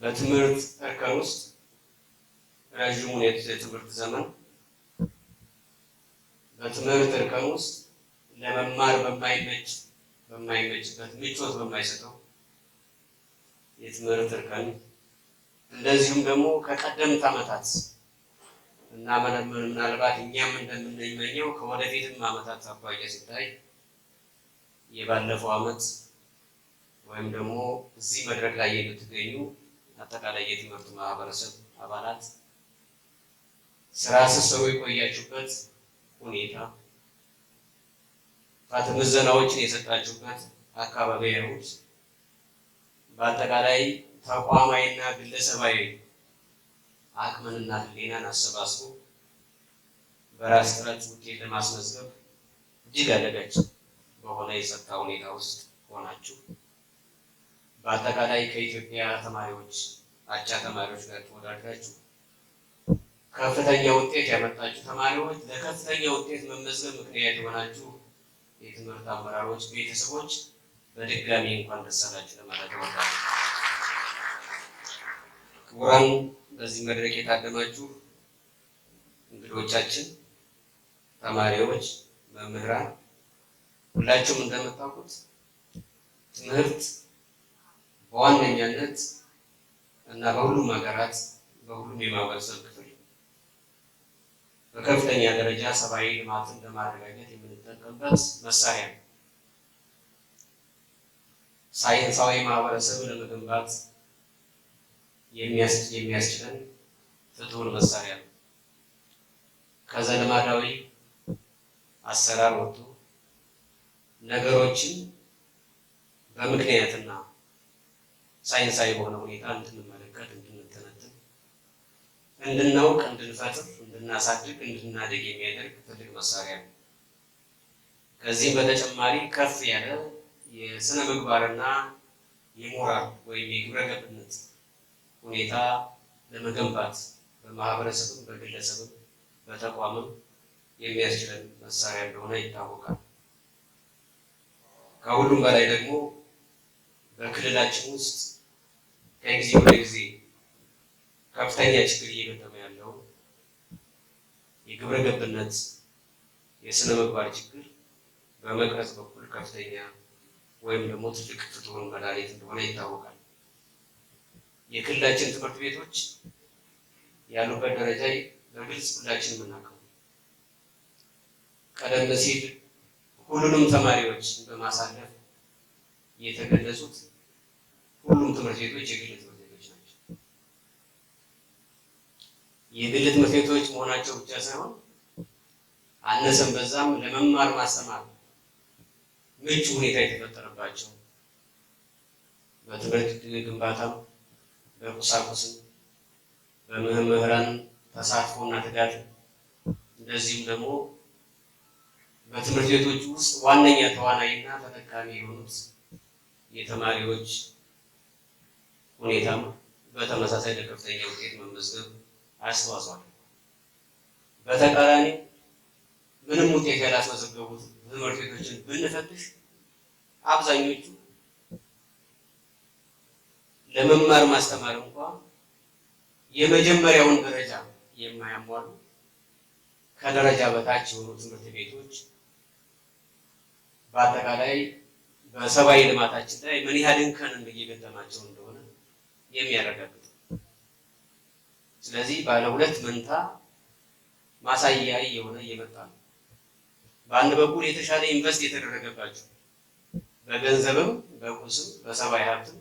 በትምህርት እርከን ውስጥ ረዥሙን የትምህርት ዘመን በትምህርት እርከን ውስጥ ለመማር በማይመችበት ምቾት በማይሰጠው የትምህርት እርከን፣ እንደዚሁም ደግሞ ከቀደምት ዓመታት እና ምናልባት እኛም እንደምንመኘው ከወደፊትም ዓመታት አኳያ ሲታይ የባለፈው ዓመት ወይም ደግሞ እዚህ መድረክ ላይ የምትገኙ አጠቃላይ የትምህርት ማህበረሰብ አባላት ስራ ስትሰሩ የቆያችሁበት ሁኔታ፣ ምዘናዎችን የሰጣችሁበት አካባቢ ያሉት በአጠቃላይ ተቋማዊና ግለሰባዊ አቅምንና ሕሊናን አሰባስቦ በራስ ጥረት ውጤት ለማስመዝገብ እጅግ አዳጋች በሆነ የጸጥታ ሁኔታ ውስጥ ሆናችሁ በአጠቃላይ ከኢትዮጵያ ተማሪዎች አቻ ተማሪዎች ጋር ተወዳድራችሁ ከፍተኛ ውጤት ያመጣችሁ ተማሪዎች፣ ለከፍተኛ ውጤት መመዝገብ ምክንያት የሆናችሁ የትምህርት አመራሮች፣ ቤተሰቦች በድጋሚ እንኳን ደስ አላችሁ ለማለት እወዳለሁ። ክቡራን በዚህ መድረክ የታደማችሁ እንግዶቻችን፣ ተማሪዎች፣ መምህራን፣ ሁላችሁም እንደምታውቁት ትምህርት በዋነኛነት እና በሁሉም ሀገራት በሁሉም የማህበረሰብ ክፍል በከፍተኛ ደረጃ ሰብአዊ ልማትን ለማረጋገጥ የምንጠቀምበት መሳሪያ ነው። ሳይንሳዊ ማህበረሰብ ለመገንባት የሚያስችለን ፍቱን መሳሪያ ነው። ከዘልማዳዊ አሰራር ወጥቶ ነገሮችን በምክንያትና ሳይንሳዊ በሆነ ሁኔታ እንድንመለከት፣ እንድንተነትን፣ እንድናውቅ፣ እንድንፈጥር፣ እንድናሳድግ፣ እንድናድግ የሚያደርግ ትልቅ መሳሪያ ነው። ከዚህም በተጨማሪ ከፍ ያለ የስነ ምግባርና የሞራል ወይም የግብረ ገብነት ሁኔታ ለመገንባት በማህበረሰብም በግለሰብም በተቋምም የሚያስችለን መሳሪያ እንደሆነ ይታወቃል። ከሁሉም በላይ ደግሞ በክልላችን ውስጥ ከጊዜ ወደ ጊዜ ከፍተኛ ችግር እየገጠመ ያለው የግብረ ገብነት የስነ ምግባር ችግር በመቅረጽ በኩል ከፍተኛ ወይም ደግሞ ትልቅ ፍቱን መድኃኒት እንደሆነ ይታወቃል። የክልላችን ትምህርት ቤቶች ያሉበት ደረጃ በግልጽ ሁላችን የምናውቀው፣ ቀደም ሲል ሁሉንም ተማሪዎች በማሳለፍ የተገለጹት ሁሉም ትምህርት ቤቶች የግል ትምህርት ቤቶች ናቸው። የግል ትምህርት ቤቶች መሆናቸው ብቻ ሳይሆን አነሰም በዛም ለመማር ማስተማር ምቹ ሁኔታ የተፈጠረባቸው፣ በትምህርት ግንባታም፣ በቁሳቁስም፣ በመምህራን ተሳትፎና ትጋት፣ እንደዚሁም ደግሞ በትምህርት ቤቶች ውስጥ ዋነኛ ተዋናይና ተጠቃሚ የሆኑት የተማሪዎች ሁኔታም በተመሳሳይ ለከፍተኛ ውጤት መመዝገብ አስተዋጽኦ አለው። በተቃራኒ ምንም ውጤት ያላስመዘገቡት ትምህርት ቤቶችን ብንፈትሽ አብዛኞቹ ለመማር ማስተማር እንኳ የመጀመሪያውን ደረጃ የማያሟሉ፣ ከደረጃ በታች የሆኑ ትምህርት ቤቶች በአጠቃላይ በሰብአዊ ልማታችን ላይ ምን ያህል እንከን እየገጠማቸው እንደሆነ የሚያረጋግጥ፣ ስለዚህ ባለ ሁለት መንታ ማሳያ እየሆነ እየመጣ ነው። በአንድ በኩል የተሻለ invest የተደረገባቸው በገንዘብም በቁስም በሰብአዊ ሀብትም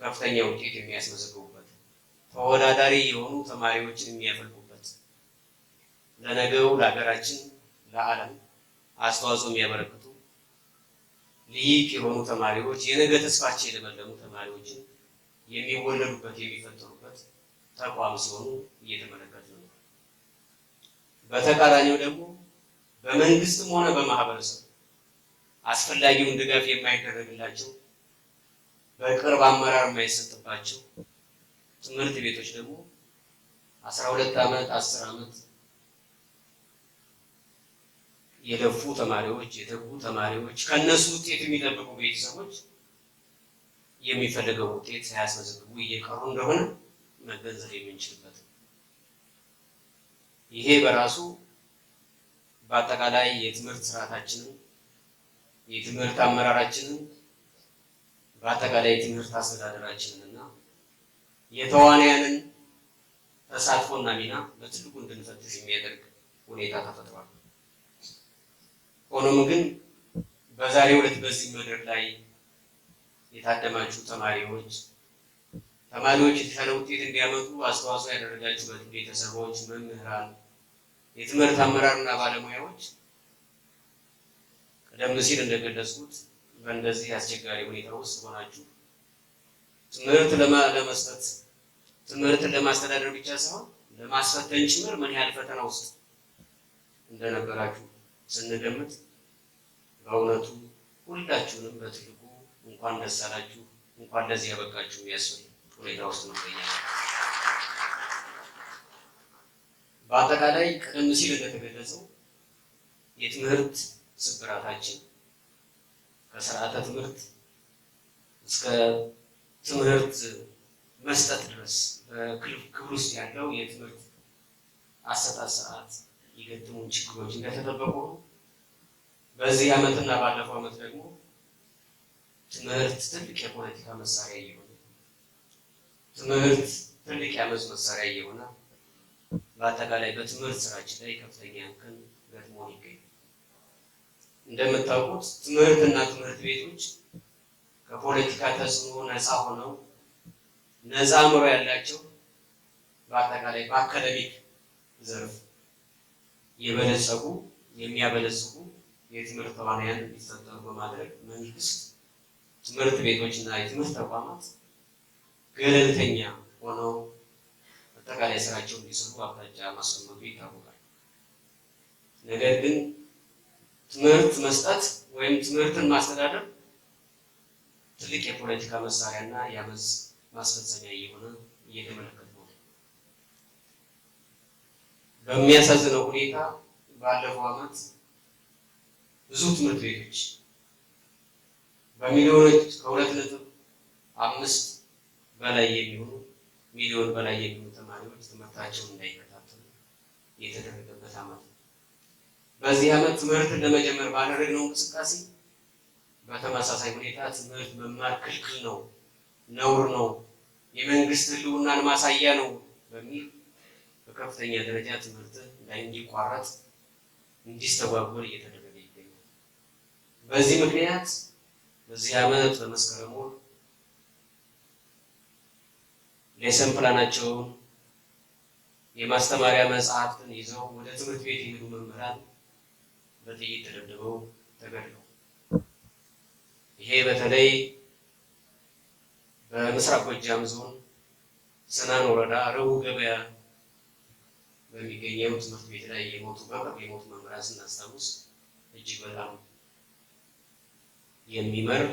ከፍተኛ ውጤት የሚያስመዘግቡበት፣ ተወዳዳሪ የሆኑ ተማሪዎችን የሚያፈልቁበት፣ ለነገው ለሀገራችን ለዓለም አስተዋጽኦ የሚያበረክቱ ሊቅ የሆኑ ተማሪዎች፣ የነገ ተስፋቸው የለመለሙ ተማሪዎችን የሚወለዱበት የሚፈጠሩበት ተቋም ሲሆኑ እየተመለከትን ነው። በተቃራኒው ደግሞ በመንግስትም ሆነ በማህበረሰብ አስፈላጊውን ድጋፍ የማይደረግላቸው፣ በቅርብ አመራር የማይሰጥባቸው ትምህርት ቤቶች ደግሞ 12 ዓመት 10 ዓመት የለፉ ተማሪዎች፣ የተጉ ተማሪዎች፣ ከነሱ ውጤት የሚጠብቁ ቤተሰቦች የሚፈልገው ውጤት ሳያስመዘግቡ እየቀሩ እንደሆነ መገንዘብ የምንችልበት ነው። ይሄ በራሱ በአጠቃላይ የትምህርት ስርዓታችንን፣ የትምህርት አመራራችንን፣ በአጠቃላይ የትምህርት አስተዳደራችንን እና የተዋንያንን ተሳትፎና ሚና በትልቁ እንድንፈትሽ የሚያደርግ ሁኔታ ተፈጥሯል። ሆኖም ግን በዛሬው ዕለት በዚህ መድረክ ላይ የታደማችሁ ተማሪዎች፣ ተማሪዎች የተሻለ ውጤት እንዲያመጡ አስተዋጽኦ ያደረጋችሁበት ቤተሰቦች፣ መምህራን፣ የትምህርት አመራርና ባለሙያዎች ቀደም ሲል እንደገለጽኩት በእንደዚህ አስቸጋሪ ሁኔታ ውስጥ ሆናችሁ ትምህርት ለመስጠት፣ ትምህርትን ለማስተዳደር ብቻ ሳይሆን ለማስፈተን ጭምር ምን ያህል ፈተና ውስጥ እንደነበራችሁ ስንገምት በእውነቱ ሁላችሁንም በትልቁ እንኳን ደስ አላችሁ፣ እንኳን ለዚህ ያበቃችሁ የሚያስብል ሁኔታ ውስጥ እንገኛለን። በአጠቃላይ ቀደም ሲል እንደተገለጸው የትምህርት ስብራታችን ከስርዓተ ትምህርት እስከ ትምህርት መስጠት ድረስ በክፍል ውስጥ ያለው የትምህርት አሰጣጥ ስርዓት የገጠሙን ችግሮች እንደተጠበቁ፣ በዚህ ዓመትና ባለፈው ዓመት ደግሞ ትምህርት ትልቅ የፖለቲካ መሳሪያ እየሆነ፣ ትምህርት ትልቅ የአመፅ መሳሪያ እየሆነ፣ በአጠቃላይ በትምህርት ስራችን ላይ ከፍተኛ እንከን ገጥሞን ይገኛል። እንደምታውቁት ትምህርትና ትምህርት ቤቶች ከፖለቲካ ተጽዕኖ ነፃ ሆነው፣ ነፃ አእምሮ ያላቸው፣ በአጠቃላይ በአካዳሚክ ዘርፍ የበለጸጉ፣ የሚያበለጽጉ የትምህርት ተዋንያን እንዲፈጠሩ በማድረግ መንግስት ትምህርት ቤቶች እና የትምህርት ተቋማት ገለልተኛ ሆነው አጠቃላይ ስራቸው እንዲሰሩ አቅጣጫ ማስቀመጡ ይታወቃል። ነገር ግን ትምህርት መስጠት ወይም ትምህርትን ማስተዳደር ትልቅ የፖለቲካ መሳሪያና የአመፅ ማስፈጸሚያ እየሆነ እየተመለከት ነው። በሚያሳዝነው ሁኔታ ባለፈው ዓመት ብዙ ትምህርት ቤቶች በሚሊዮኖች ከ2.5 በላይ የሚሆኑ ሚሊዮን በላይ የሚሆኑ ተማሪዎች ትምህርታቸውን እንዳይከታተሉ የተደረገበት ዓመት ነው። በዚህ ዓመት ትምህርትን ለመጀመር ባደረግነው እንቅስቃሴ በተመሳሳይ ሁኔታ ትምህርት መማር ክልክል ነው፣ ነውር ነው፣ የመንግስት ህልውናን ማሳያ ነው በሚል በከፍተኛ ደረጃ ትምህርት እንዲቋረጥ፣ እንዲስተጓጎል እየተደረገ ይገኛል። በዚህ ምክንያት በዚህ ዓመት በመስከረም ወር lesson plan ኣቸውን፣ የማስተማሪያ መጽሐፍትን ይዘው ወደ ትምህርት ቤት የሄዱ መምህራን በጥይት ተደብድበው ተገድለው፣ ይሄ በተለይ በምስራቅ ጎጃም ዞን ስናን ወረዳ ረቡዕ ገበያ በሚገኘው ትምህርት ቤት ላይ የሞቱ፣ በቅርብ የሞቱ መምህራን ስናስታውስ እጅግ በጣም የሚመር፣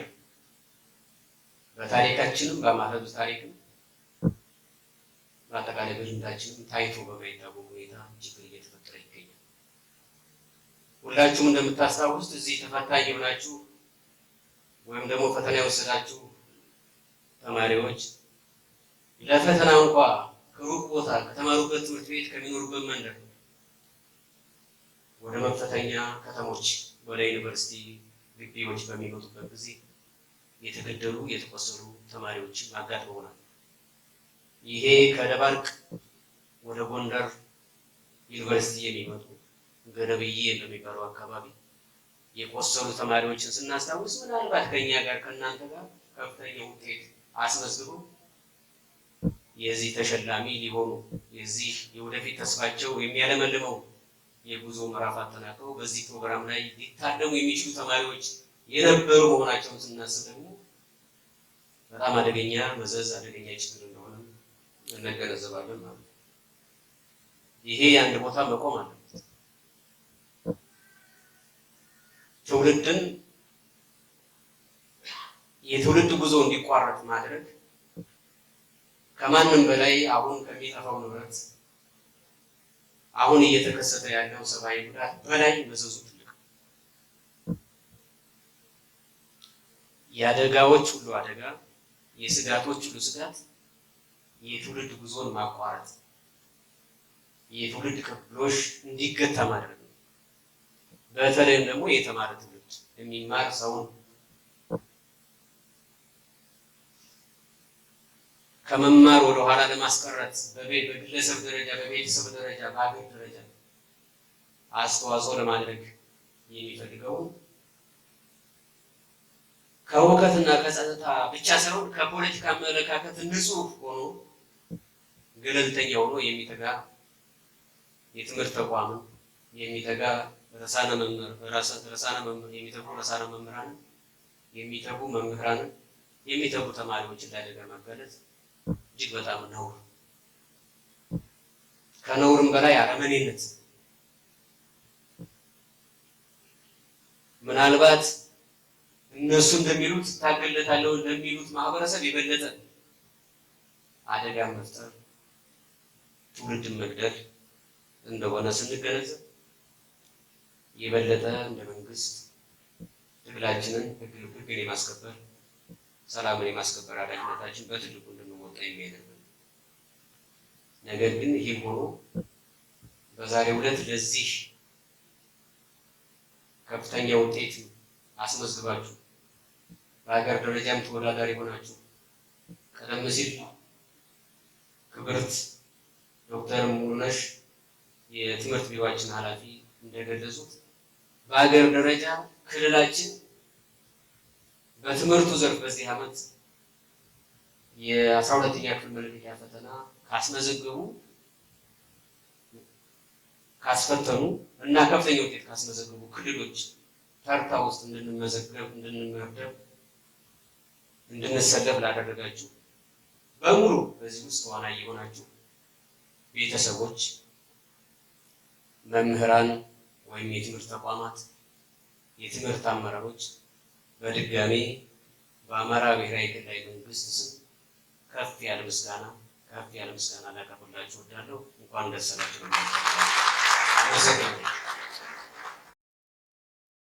በታሪካችንም በአማራ ሕዝብ ታሪክም በአጠቃላይ በልምዳችንም ታይቶ በማይታወቅ ሁኔታ ችግር እየተፈጠረ ይገኛል። ሁላችሁም እንደምታስታውሱት እዚህ ተፈታኝ የሆናችሁ ወይም ደግሞ ፈተና የወሰዳችሁ ተማሪዎች ለፈተና እንኳ ከሩቅ ቦታ ከተማሩበት ትምህርት ቤት፣ ከሚኖሩበት መንደር ወደ መፈተኛ ከተሞች፣ ወደ ዩኒቨርሲቲ ግቢዎች በሚመጡበት ጊዜ የተገደሉ፣ የተቆሰሉ ተማሪዎችም አጋጥመውናል። ይሄ ከደባርቅ ወደ ጎንደር ዩኒቨርሲቲ የሚመጡ ገደብዬ በሚባለው አካባቢ የቆሰሉ ተማሪዎችን ስናስታውስ ምናልባት ከኛ ጋር፣ ከእናንተ ጋር ከፍተኛ ውጤት አስመዝግበው የዚህ ተሸላሚ ሊሆኑ፣ የዚህ የወደፊት ተስፋቸው የሚያለመልመው የጉዞ ምዕራፍ አጠናቀው በዚህ ፕሮግራም ላይ ሊታደሙ የሚችሉ ተማሪዎች የነበሩ መሆናቸውን ስናስብ ደግሞ በጣም አደገኛ መዘዝ፣ አደገኛ ችግር እንደሆነ እንገነዘባለን ማለት ነው። ይሄ የአንድ ቦታ መቆም አለበት። ትውልድን የትውልድ ጉዞ እንዲቋረጥ ማድረግ ከማንም በላይ አሁን ከሚጠፋው ንብረት፣ አሁን እየተከሰተ ያለው ሰብአዊ ጉዳት በላይ መዘዙ ትልቅ ነው። የአደጋዎች ሁሉ አደጋ የስጋቶች ሁሉ ስጋት የትውልድ ጉዞን ማቋረጥ፣ የትውልድ ቅብብሎሽ እንዲገታ ማድረግ ነው። በተለይም ደግሞ የተማረ ትውልድ፣ የሚማር ሰውን ከመማር ወደ ኋላ ለማስቀረት በግለሰብ ደረጃ፣ በቤተሰብ ደረጃ፣ በሀገር ደረጃ አስተዋጽኦ ለማድረግ የሚፈልገው ከእውቀትና ከጸጥታ ብቻ ሳይሆን ከፖለቲካ አመለካከት ንጹህ ሆኖ፣ ገለልተኛ ሆኖ የሚተጋ የትምህርት ተቋምን፣ የሚተጋ ርዕሳነ መምህር የሚተጉ ርዕሳነ መምህራንን፣ የሚተጉ መምህራንን፣ የሚተጉ ተማሪዎችን ለአደጋ ማጋለጥ እጅግ በጣም ነውር፣ ከነውርም በላይ አረመኔነት፣ ምናልባት እነሱ እንደሚሉት ታገለታለሁ ለሚሉት ማህበረሰብ የበለጠ አደጋ መፍጠር፣ ትውልድን መግደል እንደሆነ ስንገነዘብ የበለጠ እንደ መንግስት ትግላችንን ህግን የማስከበር፣ ሰላምን የማስከበር ኃላፊነታችን በትልቁ እንድንወጣ የሚያደርግ ነው። ነገር ግን ይህም ሆኖ በዛሬው ዕለት ለዚህ ከፍተኛ ውጤት አስመዝግባችሁ፣ በሀገር ደረጃም ተወዳዳሪ ሆናችሁ፣ ቀደም ሲል ክብርት ዶክተር ሙሉነሽ የትምህርት ቢሮአችን ኃላፊ እንደገለጹት በሀገር ደረጃ ክልላችን በትምህርቱ ዘርፍ በዚህ ዓመት የ12ኛ ክፍል መልቀቂያ ፈተና ካስመዘገቡ፣ ካስፈተኑ እና ከፍተኛ ውጤት ካስመዘገቡ ክልሎች ተርታ ውስጥ እንድንመዘገብ፣ እንድንመደብ፣ እንድንሰለፍ ላደረጋችሁ በሙሉ፣ በዚህ ውስጥ ተዋናይ የሆናችሁ ቤተሰቦች፣ መምህራን ወይም የትምህርት ተቋማት፣ የትምህርት አመራሮች በድጋሜ በአማራ ብሔራዊ ክልላዊ መንግስት ስም ከፍ ያለ ምስጋና ላቀርብላችሁ እወዳለሁ። እንኳን ደስ አላችሁ። አመሰግናለሁ።